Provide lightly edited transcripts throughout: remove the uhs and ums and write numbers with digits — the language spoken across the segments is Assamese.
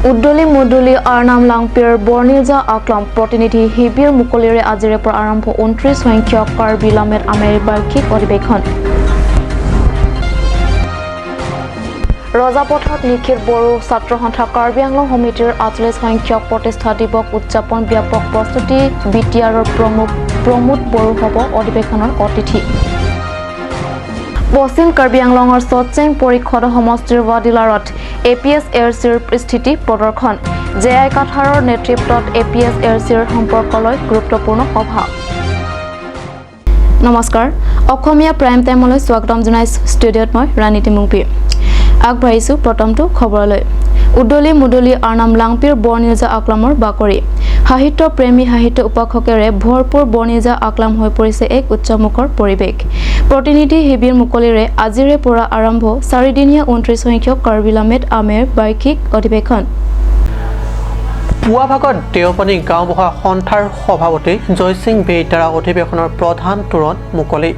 উদ্দলি মুদুলি আৰনাম লাংপিৰ বৰ্ণিলজা আকলাম প্ৰতিনিধি শিবিৰ মুকলিৰে আজিৰে পৰা আৰম্ভ 29 সংখ্যক কাৰ্বি লামেত আমেৰ বাৰ্ষিক অধিৱেশন। ৰজাপথাৰত নিখিল বড়ো ছাত্ৰ সন্থা কাৰ্বি আংলং সমিতিৰ 48 সংখ্যক প্ৰতিষ্ঠা দিৱস উদযাপন ব্যাপক প্ৰস্তুতি। বি টি আৰৰ প্ৰমুখ প্ৰমোদ বড়ো হ'ব অধিৱেশনৰ অতিথি। পশ্চিম কাৰ্বি আংলঙৰ চটচেং পৰিষদ সমষ্টিৰ ৱাডিলাৰত এ পি এছ এৰ চিৰ স্থিতি প্ৰদৰ্শন। জে আই কাথাৰৰ নেতৃত্বত এ পি এছ এৰ চিৰ সম্পৰ্কলৈ গুৰুত্বপূৰ্ণ সভা। নমস্কাৰ, অসমীয়া প্ৰাইম টাইমলৈ স্বাগতম জনাইছোঁ। ষ্টুডিঅ'ত মই ৰাণী তিমুংপি। আগবাঢ়িছোঁ প্ৰথমটো খবৰলৈ। উদলি মুদলি আৰনাম লাংপিৰ বৰ্ণিজা আকলামৰ বাকৰি। সাহিত্য প্ৰেমী সাহিত্য উপাসকেৰে ভৰপূৰ বৰ্ণিজা আকলাম হৈ পৰিছে এক উচ্চমুখৰ পৰিৱেশ। প্ৰতিনিধি শিবিৰ মুকলিৰে আজিৰে পৰা আৰম্ভ চাৰিদিনীয়া 29 সংখ্যক কাৰ্বি লামেত আমেৰ বাৰ্ষিক অধিৱেশন। পুৱা ভাগত দেওপানী গাঁওবুঢ়া সন্থাৰ সভাপতি জয়সিং বেইৰ দ্বাৰা অধিৱেশনৰ প্ৰধান তোৰণ মুকলি।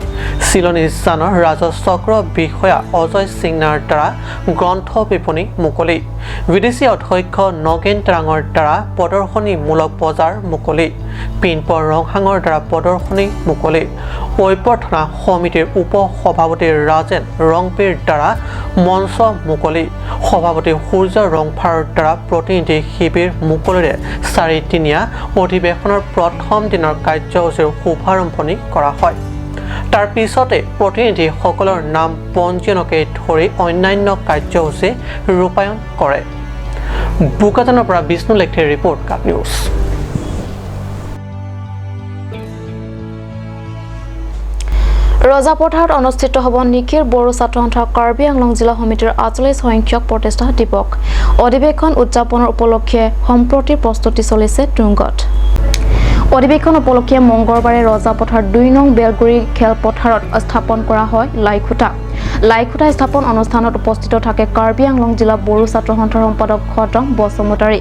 চিলনী জানৰ ৰাজচক্ৰ বিষয়া অজয় সিংনাৰ দ্বাৰা গ্ৰন্থ বিপণী মুকলি। বিদেশী অধ্যক্ষ নগেন টেৰাঙৰ দ্বাৰা প্ৰদৰ্শনীমূলক বজাৰ মুকলি। পিনপৰ ৰংহাঙৰ দ্বাৰা প্ৰদৰ্শনী মুকলি। অভ্যৰ্থনা সমিতিৰ উপ সভাপতি ৰাজেন ৰংপিৰ দ্বাৰা মঞ্চ মুকলি। সভাপতি সূৰ্য ৰংফাৰৰ দ্বাৰা প্ৰতিনিধি শিবিৰ মুকলিৰে চাৰিদিনীয়া অধিৱেশনৰ প্ৰথম দিনৰ কাৰ্যসূচীৰ শুভাৰম্ভণি কৰা হয়। তাৰ পিছতে প্ৰতিনিধিসকলৰ নাম পঞ্জীয়নকে ধৰি অন্যান্য কাৰ্যসূচী ৰূপায়ণ কৰে। বোকাজানৰ পৰা বিষ্ণু লেখেৰ ৰিপৰ্ট, কাট নিউজ। ৰজাপথাৰত অনুষ্ঠিত হ'ব নিখিল বড়ো ছাত্ৰ সন্থা কাৰ্বি আংলং জিলা সমিতিৰ 48 সংখ্যক প্ৰতিষ্ঠা দিৱস অধিৱেশন উদযাপনৰ উপলক্ষে সম্প্ৰতি প্ৰস্তুতি চলিছে তুংগত। অধিৱেশন উপলক্ষে মংগলবাৰে ৰজাপথাৰ 2 নং বেলগুৰি খেলপথাৰত স্থাপন কৰা হয় লাইখুঁটা। লাইখুঁটা স্থাপন অনুষ্ঠানত উপস্থিত থাকে কাৰ্বি আংলং জিলা বড়ো ছাত্ৰ সন্থাৰ সম্পাদক খতম বসুমতাৰী,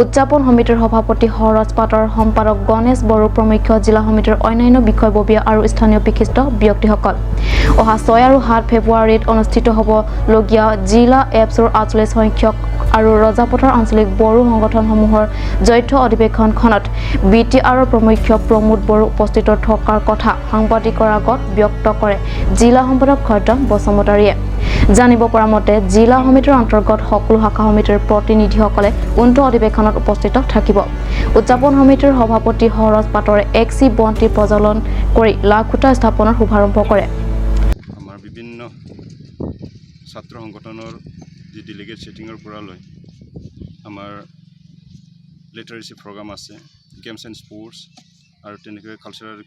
উদযাপন সমিতিৰ সভাপতি হৰজ পাটৰ, সম্পাদক গণেশ বড়ো প্ৰমুখ্য জিলা সমিতিৰ অন্যান্য বিষয়ববীয়া আৰু স্থানীয় বিশিষ্ট ব্যক্তিসকল। অহা 6 আৰু 7 ফেব্ৰুৱাৰীত অনুষ্ঠিত হ'বলগীয়া জিলা এপছৰ 48 সংখ্যক আৰু ৰজাপথাৰ আঞ্চলিক বড়ো সংগঠনসমূহৰ যৌথ অধিৱেশনখনত বি টি আৰৰ প্ৰমুখ্য প্ৰমোদ বড়ো উপস্থিত থকাৰ কথা সাংবাদিকৰ আগত ব্যক্ত কৰে জিলা সম্পাদক খতম বসুমতাৰীয়ে। জানিব পৰা মতে জিলা সমিতিৰ অন্তৰ্গত সকলো শাখা সমিতিৰ প্ৰতিনিধিসকলে উক্ত অধিৱেশনত উপস্থিত থাকিব। উদযাপন সমিতিৰ সভাপতি হৰজ পাটৰে এক চি বন্তি প্ৰজ্বলন কৰি লাখুঁটা স্থাপনৰ শুভাৰম্ভ কৰে। আমাৰ বিভিন্ন ছাত্ৰ সংগঠনৰ যি ডেলিগেট ছেটিঙৰ পৰা লৈ আমাৰ লিটাৰেচি প্ৰগ্ৰাম আছে, গেমছ এণ্ড স্পৰ্টছ আৰু তেনেকৈ কালচাৰেল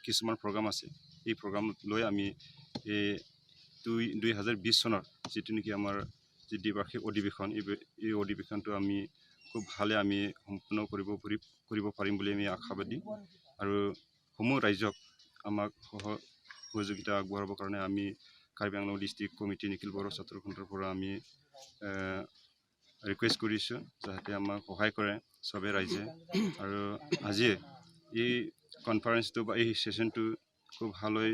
কিছুমান প্ৰগ্ৰাম আছে। এই প্ৰগ্ৰাম লৈ আমি এই 2020 চনৰ যিটো নেকি আমাৰ যি দ্বিবাৰ্ষিক অধিৱেশন, এই অধিৱেশনটো আমি খুব ভালে আমি সম্পূৰ্ণ কৰিব পাৰিম বুলি আমি আশাবাদী আৰু সমূহ ৰাইজক আমাক সহযোগিতা আগবঢ়াবৰ কাৰণে আমি কাৰ্বি আংলং ডিষ্ট্ৰিক্ট কমিটি নিখিল বড়ো ছাত্ৰ সন্থাৰ পৰা আমি ৰিকুৱেষ্ট কৰিছোঁ যাতে আমাক সহায় কৰে চবে ৰাইজে। আৰু আজি এই কনফাৰেঞ্চটো বা এই ছেশ্যনটো খুব ভালকৈ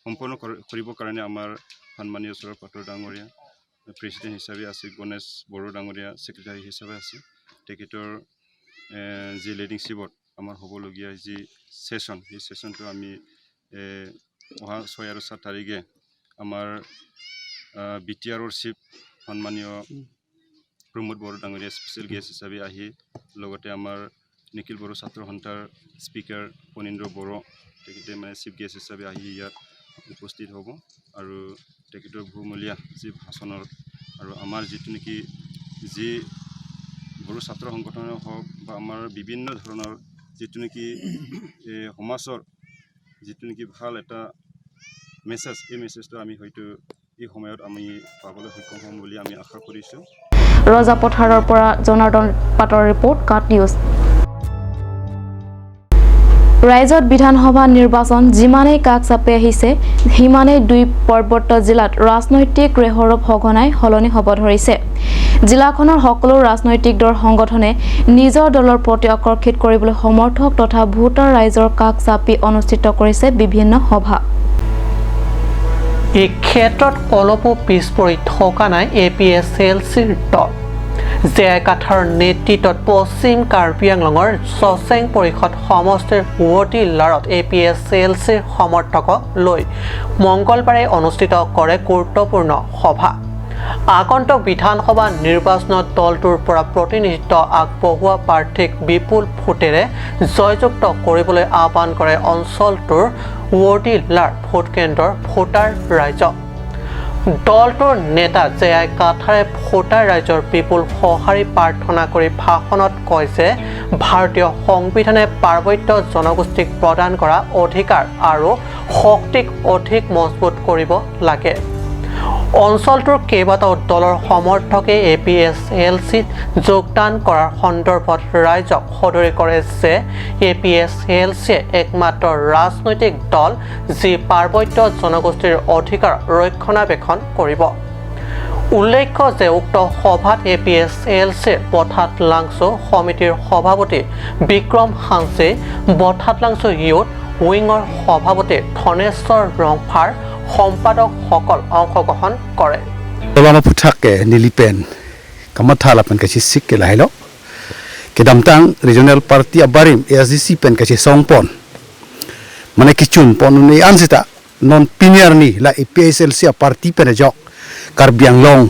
সম্পূৰ্ণ কৰিবৰ কাৰণে আমাৰ সন্মানীয় সৌৰভ পাটৰ ডাঙৰীয়া প্ৰেচিডেণ্ট হিচাপে আছে, গণেশ বড়ো ডাঙৰীয়া ছেক্ৰেটাৰী হিচাপে আছে। তেখেতৰ যি লিডাৰশ্বিপত আমাৰ হ'বলগীয়া যি ছেশ্যন, সেই ছেশ্যনটো আমি অহা 6 আৰু 7 তাৰিখে আমাৰ বি টি আৰৰ চিফ সন্মানীয় প্ৰমোদ বড়ো ডাঙৰীয়া স্পেচিয়েল গেষ্ট হিচাপে আহি লগতে আমাৰ নিখিল বড়ো ছাত্ৰ সন্থাৰ স্পীকাৰ ফণীন্দ্ৰ বড়ো তেখেতে মানে চিফ গেষ্ট হিচাপে আহি ইয়াত উপস্থিত হ'ব আৰু তেখেতৰ বহুমূলীয়া যি ভাষণৰ আৰু আমাৰ যিটো নেকি যি বড়ো ছাত্ৰ সংগঠনে হওক বা আমাৰ বিভিন্ন ধৰণৰ যিটো নেকি এই সমাজৰ যিটো নেকি ভাল এটা মেছেজ, এই মেছেজটো আমি হয়তো এই সময়ত আমি পাবলৈ সক্ষম হ'ম বুলি আমি আশা কৰিছোঁ। ৰজাপথাৰৰ পৰা জনাৰ্দন পাটৰ ৰিপৰ্ট, কাট নিউজ। ৰাজ্যত বিধানসভা নিৰ্বাচন যিমানেই কাষ চাপি আহিছে সিমানেই দুই পাৰ্বত্য জিলাত ৰাজনৈতিক ৰেহৰূপ সঘনাই সলনি হ'ব ধৰিছে। জিলাখনৰ সকলো ৰাজনৈতিক দল সংগঠনে নিজৰ দলৰ প্ৰতি আকৰ্ষিত কৰিবলৈ সমৰ্থক তথা ভোটাৰ ৰাইজৰ কাষ চাপি অনুষ্ঠিত কৰিছে বিভিন্ন সভা। এই ক্ষেত্ৰত অলপো পিছ পৰি থকা নাই এ পি এছ এল চিৰ দল। জে আই কাথাৰৰ নেতৃত্বত পশ্চিম কাৰ্বি আংলঙৰ চচেং পৰিষদ সমষ্টিৰ পুৱতি লাৰত এ পি এছ এল চিৰ সমৰ্থকক লৈ মংগলবাৰে অনুষ্ঠিত কৰে গুৰুত্বপূৰ্ণ সভা। আগন্তুক বিধানসভা নিৰ্বাচনত দলটোৰ পৰা প্ৰতিনিধিত্ব আগবঢ়োৱা প্ৰাৰ্থীক বিপুল ভোটেৰে জয়যুক্ত কৰিবলৈ আহ্বান কৰে অঞ্চলটোৰ ৱৰ্ডিলাৰ ভোটকেন্দ্ৰৰ ভোটাৰ ৰাইজক। দলটোৰ নেতা জে আই কাথাৰে ভোটাৰ ৰাইজৰ বিপুল সঁহাৰি প্ৰাৰ্থনা কৰি ভাষণত কয় যে ভাৰতীয় সংবিধানে পাৰ্বত্য জনগোষ্ঠীক প্ৰদান কৰা অধিকাৰ আৰু শক্তিক অধিক মজবুত কৰিব লাগে। অঞ্চলটোৰ কেইবাটাও দলৰ সমৰ্থকে এ পি এছ এল চিত যোগদান কৰাৰ সন্দৰ্ভত ৰাইজক সদৰি কৰে যে এ পি এছ এল চিয়ে একমাত্ৰ ৰাজনৈতিক দল যি পাৰ্বত্য জনগোষ্ঠীৰ অধিকাৰ ৰক্ষণাবেক্ষণ কৰিব। উল্লেখ্য যে উক্ত সভাত এ পি এছ এল চিৰ বঠাত লাংচু সমিতিৰ সভাপতি বিক্ৰম হাঞ্চে, বঠাত লাংচু ইউথ উইঙৰ সভাপতি ধনেশ্বৰ ৰংফাৰ, সম্পাদকসকল অংশগ্ৰহণ কৰে। Lama puthak ke nilipen kamatha la pen ka chi sik ke lahilo ke damtang regional party abarim SDC pen ka chi songpon mane kichun pon ni ansita non piniar ni la APSLC a party pen jok Karbi Anglong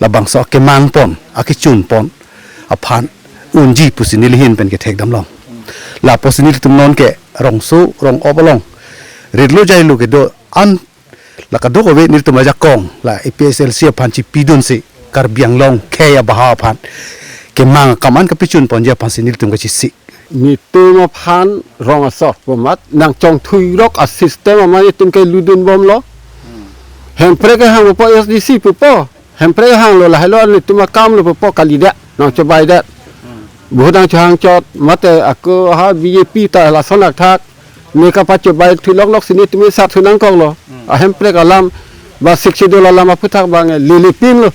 la bangso ke mang pon a kichun pon a phan unji pusinil hin pen ke thek damlong la posinil tum non ke rong su rong obolong ridlo jailu ke do an la ka do ko we nil tum ja kong la APSLC phan chi pidun si Karbi Anglong khe ya baha phan ke mang kaman ka pichun pon ja phan si nil tum ka chi si ni tu ma phan rong aso bomat nang chong thui rok a system ma ni tum ke ludun bom lo hem pre ke hang po SDC pu po hem pre hang lo la helo ni tum kam lo po kali da nang chobai da bu dang chang chot mate aku ha BJP ta la sonak thak ne ka pa chobai thui lok lok sini tum sa thu nang kong lo a hem pre ka lam ba sik do la lam a phuthak bang li li pin lo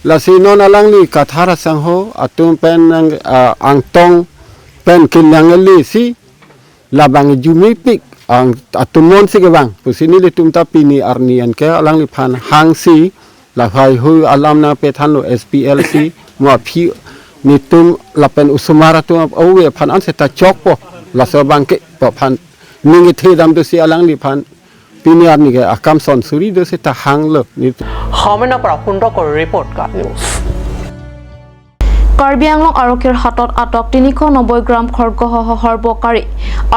la si non alang li ka thara sang ho atum pen nang ang tong pen kin nang li si la bang jumi pik ang atum mon si ke bang pusini li tum ta pini arni an ke alang li phan hang si la phai hu alam na pe than lo SPLC mo phi ni tum la pen usumara tum o we phan an se ta chok po la so bang ke po phan ning the dam do si alang li phan pini arni ke akam son suri do se ta hang lo ni সমেনৰ পৰা সুন্দৰকৰ ৰিপৰ্ট কা নিউজ। কাৰ্বি আংলং আৰক্ষীৰ হাতত আটক 390 গ্ৰাম খৰ্গসহ সৰবৰাহকাৰী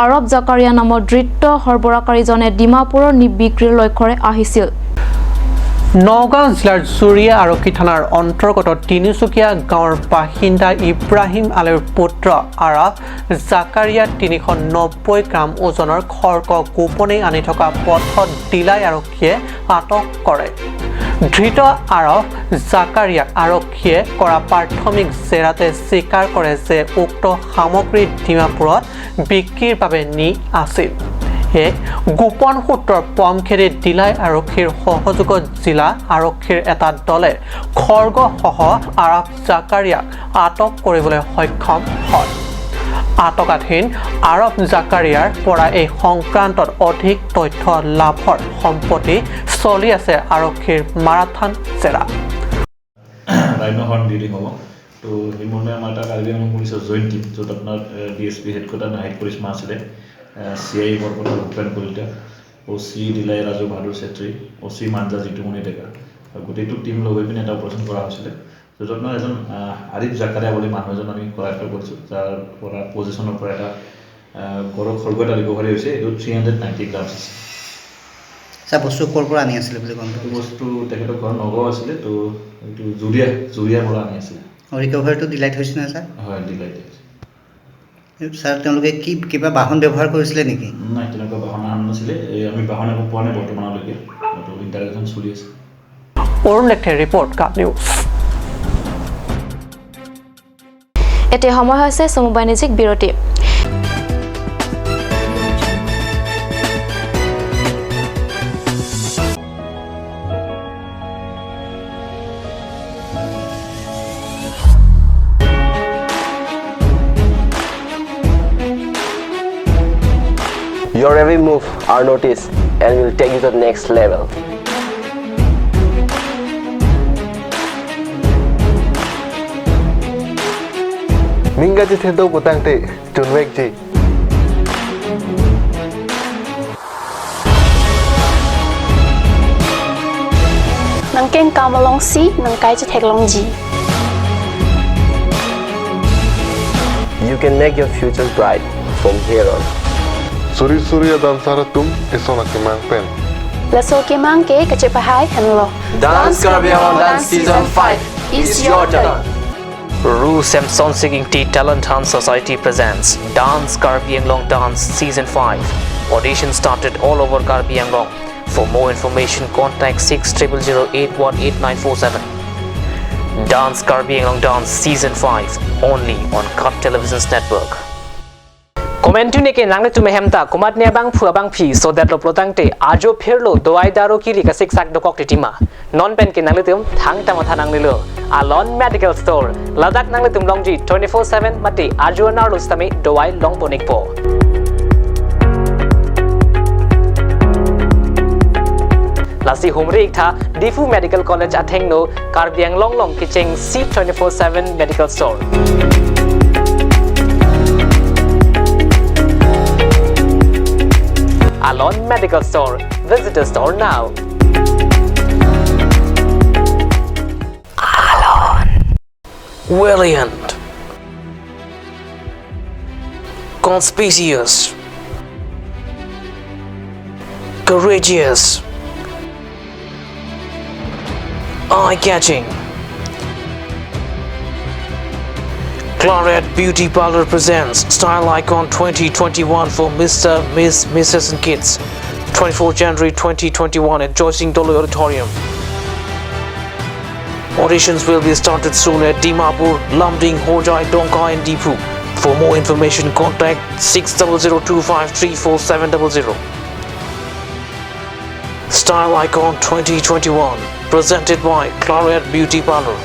আৰব জাকাৰিয়া নামৰ ধৃত সৰবৰাহকাৰীজনে ডিমাপুৰৰ বিক্ৰীৰ লক্ষ্যৰে আহিছিল। নগাঁও জিলাৰ জুৰীয়া আৰক্ষী থানাৰ অন্তৰ্গত তিনিচুকীয়া গাঁৱৰ বাসিন্দা ইব্ৰাহিম আলীৰ পুত্ৰ আৰব জাকাৰিয়া 390 গ্ৰাম ওজনৰ খৰ্গ গোপনে আনি থকা পথত ডিলাই আৰক্ষীয়ে আটক কৰে। ধৃত আৰব জাকাৰিয়াক আৰক্ষীয়ে কৰা প্ৰাথমিক জেৰাতে স্বীকাৰ কৰে যে উক্ত সামগ্ৰী ডিমাপুৰত বিক্ৰীৰ বাবে নি আছিল। এক গোপন সূত্ৰৰ পম খেদি ডিলাই আৰক্ষীৰ সহযোগত জিলা আৰক্ষীৰ এটা দলে খৰ্গসহ আৰব জাকাৰিয়াক আটক কৰিবলৈ সক্ষম হয়। আটকাধীন আৰব জাকাৰিয়াৰ পৰা এই সংক্ৰান্তত অধিক তথ্য লাভৰ সম্প্ৰতি চলি আছে আৰক্ষীৰ মাৰাথান জেৰা। ৰাইনো হৰ্ণ ডিলিং হ'ব তো সেই মৰ্মে আমাৰ এটা কাৰ্বি আংলং পুলিচৰ জইণ্ট টিম, য'ত আপোনাৰ D S P headquarter Nahid Karishma আছিলে, C I Barpeta Bhupen Kalita, O C Dilai Raju Bahadur Chetri, O C Manja Jitumoni Deka, আৰু গোটেইটো টিম লগ হৈ পিনে এটা অপাৰেশ্যন কৰা হৈছিলে, য'ত আপোনাৰ এজন আৰিফ জাকাৰিয়া বুলি মানুহ এজন আমি কৰায়ত্ব কৰিছোঁ, যাৰ পৰা পজিশ্যনৰ পৰা এটা গড়ৰ খৰ্গ এটা ৰিকভাৰী হৈছে। এইটো 390 গ্ৰামছ আছে। ছাৰ, বস্তু ক'ৰ পৰা আনি আছিলে বুলি গম পাইছে? বস্তু তেখেতৰ ঘৰ নগাঁও আছিলে, তো এইটো জুৰীয়াৰ পৰা আনি আছিলে। ৰিকভাৰীটো ডিলাইট হৈছে নে ছাৰ? হয়, ডিলাইট হৈছে। ছাৰ, তেওঁলোকে কি কিবা বাহন ব্যৱহাৰ কৰিছিলে নেকি? নাই, তেনেকুৱা বাহন অহা নাছিলে। এই আমি বাহন একো পোৱা নাই বৰ্তমানলৈকে, তো ইণ্টাৰগেশ্যন চলি আছে। অৰুণ লেখে ৰিপৰ্ট কা নিউজ। এতিয়া সময় হৈছে চমু বাণিজ্যিক বিৰতি। Your every move are noticed and will take you to the next level. Mingga ji thendo butang te Junwek ji. Nang keng kamalong si nang kai ji thek long ji. You can make your future bright from here on. Suri Surya dansara tum isona ke mang pen. Laso ke mang ke kache pahai hanlo. Dance Karbi Anglong Dance Season 5 is your turn. Ru Samson Singing Tea Talent Hunt Society presents Dance Karbi Anglong Dance Season 5. Audition started all over Karbi Anglong. For more information, contact 6000818947. Dance Karbi Anglong Dance Season 5 only on Cup Television's network. Comment ke nangle tume hemta kumat ne bang phua bang phi so that lo plotang te ajo pherlo dowai daro ki ri ka sik sak dokok titima non pen ke nangle tum thang ta matha nangle lo Alon Medical Store Ladakh nangle tum longji 24/7 mate ajo nar lustami dowai long bonik po. Lasi humri ikta Difu Medical College athengno Karbi Anglong long kicheng C24/7 Medical Store. Alon Medical Store. Visit the store now. Alon. Valiant. Conspicuous. Courageous. Eye-catching. Claret Beauty Parlor presents Style Icon 2021 for Mr., Miss, Mrs. and Kids. 24 January 2021 at Joycing Dolo Auditorium. Auditions will be started soon at Dimapur, Lumding, Hojai, Donka and Dipu. For more information, contact 6002534700. Style Icon 2021, presented by Claret Beauty Parlor.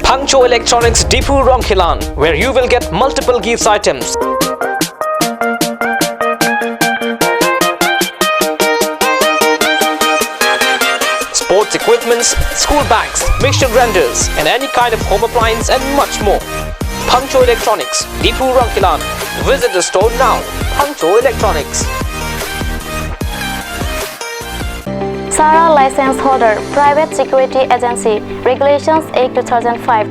Pangcho Electronics Dipu Rongkhilan, where you will get multiple gifts items. Sports equipments, school bags, mixture grinders, and any kind of home appliance and much more. Pangcho Electronics, Dipu Rongkhilan. Visit the store now. Pangcho Electronics. Sara license holder, Private Security Agency, Regulations 8 2005.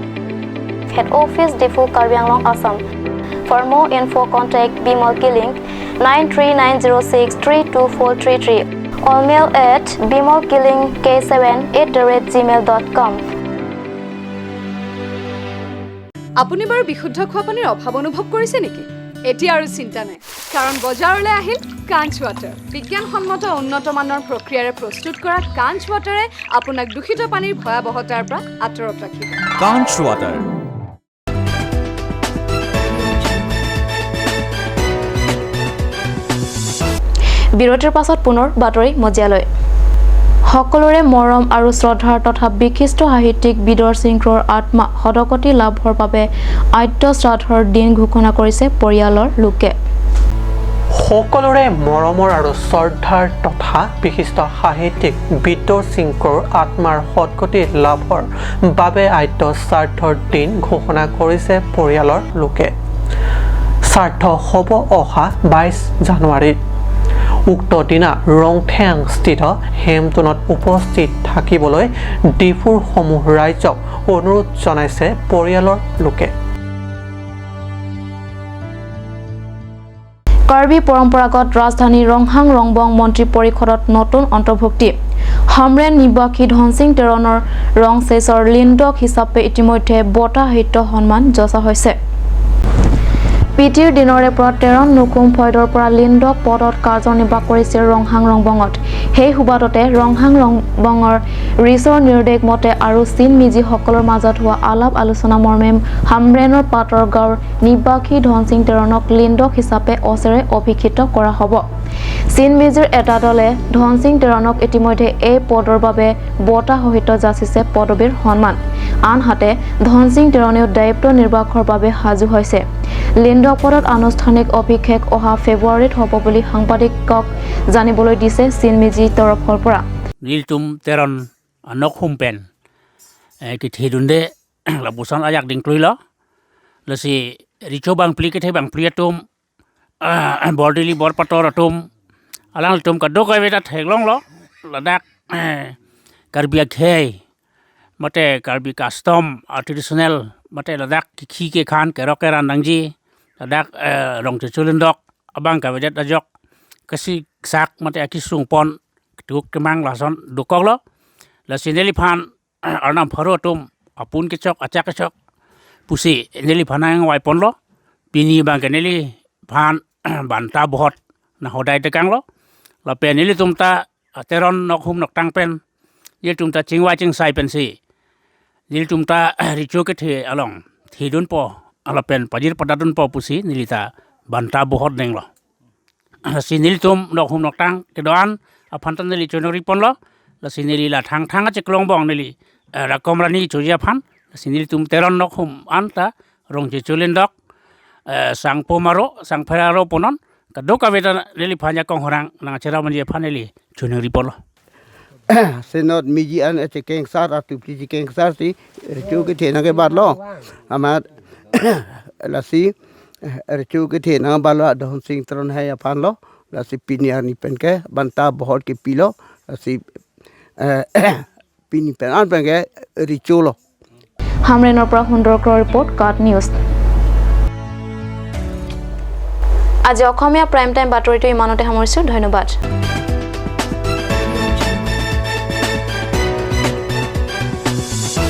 Head Office, Difu, Karbi Anglong, Assam. For more info, contact Bimal Killing 9390632433 or mail at bimalkillingk7@gmail.com. আপুনি বাৰু বিশুদ্ধ খোৱা পানীৰ অভাৱ অনুভৱ কৰিছে নেকি? এতিয়া আৰু চিন্তা নাই, কাৰণ বজাৰলৈ আহিল কাঞ্চ ৱাটাৰ। বিজ্ঞানসন্মত উন্নত মানৰ প্ৰক্ৰিয়াৰে প্ৰস্তুত কৰা কাঞ্চ ৱাটাৰে আপোনাক দূষিত পানীৰ ভয়াৱহতাৰ পৰা আঁতৰত ৰাখিব। কাঞ্চ ৱাটাৰ। বিৰতিৰ পাছত পুনৰ বাতৰি মজিয়ালৈ। সকলোৰে মৰম আৰু শ্ৰদ্ধাৰ তথা বিশিষ্ট সাহিত্যিক বিদৰ সিংহৰ আত্মা সদগতি লাভৰ বাবে আদ্য শ্ৰাদ্ধৰ দিন ঘোষণা কৰিছে পৰিয়ালৰ লোকে। সকলোৰে মৰমৰ আৰু শ্ৰদ্ধাৰ তথা বিশিষ্ট সাহিত্যিক বিদৰ সিংহৰ আত্মাৰ সদগতি লাভৰ বাবে আদ্য শ্ৰাদ্ধৰ দিন ঘোষণা কৰিছে পৰিয়ালৰ লোকে। শ্ৰাদ্ধ হ'ব অহা 22 জানুৱাৰীত। উক্ত দিনা ৰংঠেংস্থিত হেমতনত উপস্থিত থাকিবলৈ ডিফুৰ সমূহ ৰাইজক অনুৰোধ জনাইছে পৰিয়ালৰ লোকে। কাৰ্বি পৰম্পৰাগত ৰাজধানী ৰংহাং ৰংবং মন্ত্ৰী পৰিষদত নতুন অন্তৰ্ভুক্তি। হামৰেন নিবাসী ধনসিং তেৰণৰ ৰংচেচৰ লিণ্ডক হিচাপে ইতিমধ্যে বঁটা সাহিত্য সন্মান যচা হৈছে। পিতৃৰ দিনৰে পৰা তেৰণ নুকুম ফৈদৰ পৰা লিণ্ডক পদত কাৰ্যনিৰ্বাহ কৰিছিল ৰংহাং ৰংবঙত। সেই সুবাদতে ৰংহাং ৰংবঙৰ ৰিচৰ নিৰ্দেশ মতে আৰু চীন মিজিসকলৰ মাজত হোৱা আলাপ আলোচনা মৰ্মে হামৰেনৰ পাটৰ গাঁৱৰ নিবাসী ধনসিং তেৰণক লিণ্ডক হিচাপে অচেৰে অভিষিক্ত কৰা হ'ব। চীন মিজিৰ এটা দলে ধনসিং তেৰণক ইতিমধ্যে এই পদৰ বাবে বঁটা সহিত যাচিছে পদবীৰ সন্মান। আনহাতে ধনসিং তেৰণেও দায়িত্ব নিৰ্বাহৰ বাবে সাজু হৈছে। লিণ্ডক পদত আনুষ্ঠানিক অভিষেক অহা ফেব্ৰুৱাৰীত হ'ব বুলি সাংবাদিকক জানিবলৈ দিছে চীন মিজি তৰফৰ পৰা। Niltum teron anok humpen ki thidunde la busan ayak ding kluilo la si richo bang pli ke the bang pli atum bordili bor pator atum alang tum ka dok ai ta thenglong lo ladak Karbi khei mate Karbi custom traditional mate ladak khi ke khan ke rok ke ran nangji ladak rong chulin dok abang ka vedet ajok kasi sak mate akisung pon tuk kemang lason dukok lo la sineli phan arnam pharo tum apun ke chok achak ke chok pusi neli phanang wai pon lo pini bang ke neli phan banta bohot na hodai tekang lo la pe neli tum ta teron nok hum nok tang pen nil tum ta chingwa ching sai pen si nil tum ta richo ke the along thidun po ala pen pajir padadun po pusi nilita banta bohot neng lo si nil tum nok hum nok tang ke doan aphantan neli chonori pon lo la sineli la thang thang che klong bong neli rakom rani choja phan sineli tum teron nok hum anta rong che chulen dok sangpo maro sangphera ro ponon ka doka beta neli phanya kong horang nang chera manje phaneli chonori pon lo senot miji an che keng sar atu chi keng sar si chu ke the na ke bat lo amar la si chu ke the na ba lo don sing tron hai aphan lo la si pinia ni pen ke banta bohot ke pilo la si pini pen an pen ke richulo হামৰেনৰ পৰা সুন্দৰকৰ ৰিপৰ্ট কাট নিউজ। আজি অসমীয়া প্ৰাইম টাইম বাতৰিটো ইমানতে সামৰিছোঁ। ধন্যবাদ।